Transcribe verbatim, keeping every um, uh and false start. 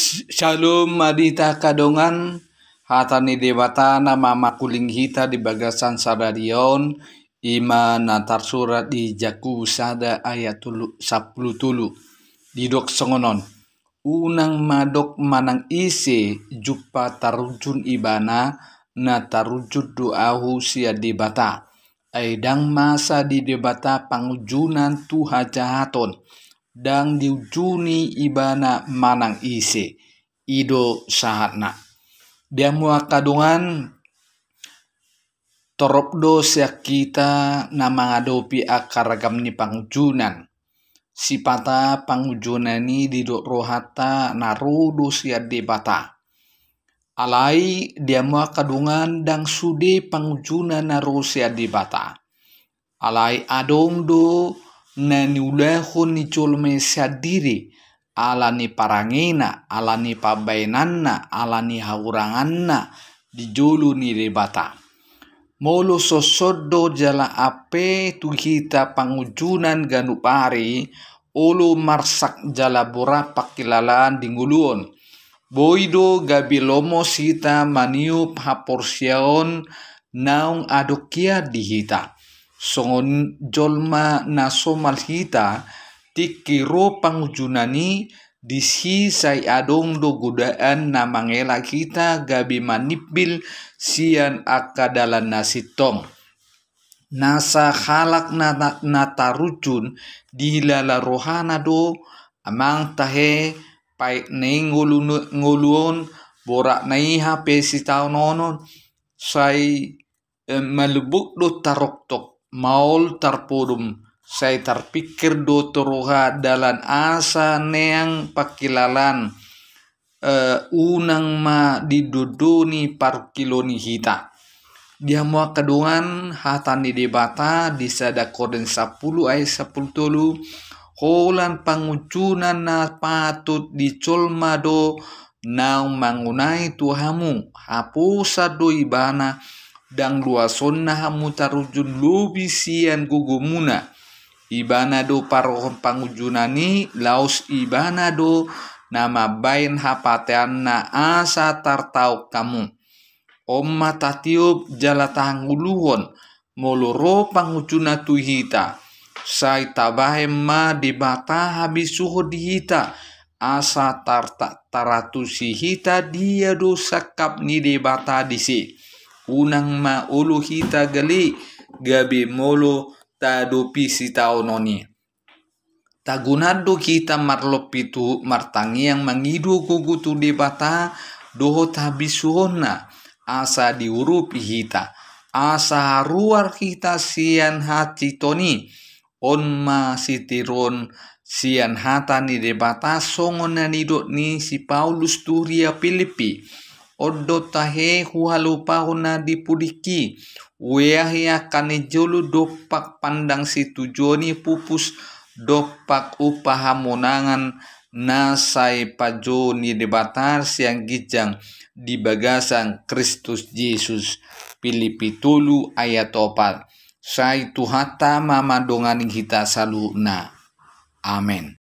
Shalom ma di hita angka dongan. Hata ni Debata na mamakuling hita di bagasan sadari on, i ma na tarsurat di Jakobus sada ayat tolu, sampulu tolu. Didok songon on: Unang ma dok manang ise jumpa tarunjun ibana, na tarunjun do ahu sian Debata. Ai ndang masa di Debata pangunjunan tu hajahaton, ndang diunjuni ibana manang ise. I do sahatna. Di hamu angka dongan, torop do sian hita na mangadopi angka ragam ni pangunjunan. Sipata pangunjunan i didok rohanta na ro do sian Debata. Alai di hamu angka dongan, ndang sude pangunjunan na ro sian Debata. Alai adong do na niulahon ni jolma i sandiri, ala ni parangena, ala ni pambahenanna, ala ni hahuranganna di jolo ni Debata. Molo songon do jala ampe tu hita pangunjunan ganup ari, olo marsak jala borat pangkilalaan di ngolu on. Boi do gabe lomo hita maniop haporseaon naung adong hian di hita. Songon jolma na somal hita, tingki ro pangunjunan i, disi sai adong do godaan na mangela hita gabe manimbil sian angka dalan na sintong. Nasa halak na, na, na tarunjun dihilala rohana do, amang tahe, paet ni ngolu, ngolu on, boratna i hape sitaonon, sai, eh, malubuk do taroktok, maol tarpodom, sai tarpingkir do tu roha dalan asa neang pangkilalaan, eh, unang ma didondoni parungkilon ni hita. Di hamu angka dongan, hata ni Debata di sada Korint sampulu ayat sampulu tolu: Holan pangunjunan na patut di jolma do naung mangonai tu hamu, haposan do ibana, ndang luasonna hamu tarunjun lobi sian gogomuna. Ibana do parrohahon pangunjunan i, laos ibana do na mambahen hapateanna asa tartaon hamu. On ma tatiop jala tahangoluhon, molo ro pangunjunan tu hita, sai tabahen ma Debata habisuhon di hita, asa tar-, ta-, taratusi hita dia do sangkap ni Debata disi. Unang ma olo hita gale, gabe molo taadopi sitaonon i. Tagonan do hita marlopi tu martangiang mangido gogo tu Debata dohot habisuhonna, asa diurupi hita, asa haruar hita sian hansiton i. On ma sitiruon sian hata ni Debata songon na nidok ni si Paulus tu huria Pilippi: On do tahe huhalupahon na di pudingki, hueahi angka na jolo dompak pandang situjuon ni pupus dompak umpa hamonangan na sai pajou ni Debata sian ginjang di bagasan Kristus Jesus. Pilippi tolu ayat opat. Sai Tuhanta ma mandongani hita saluhutna. Amen.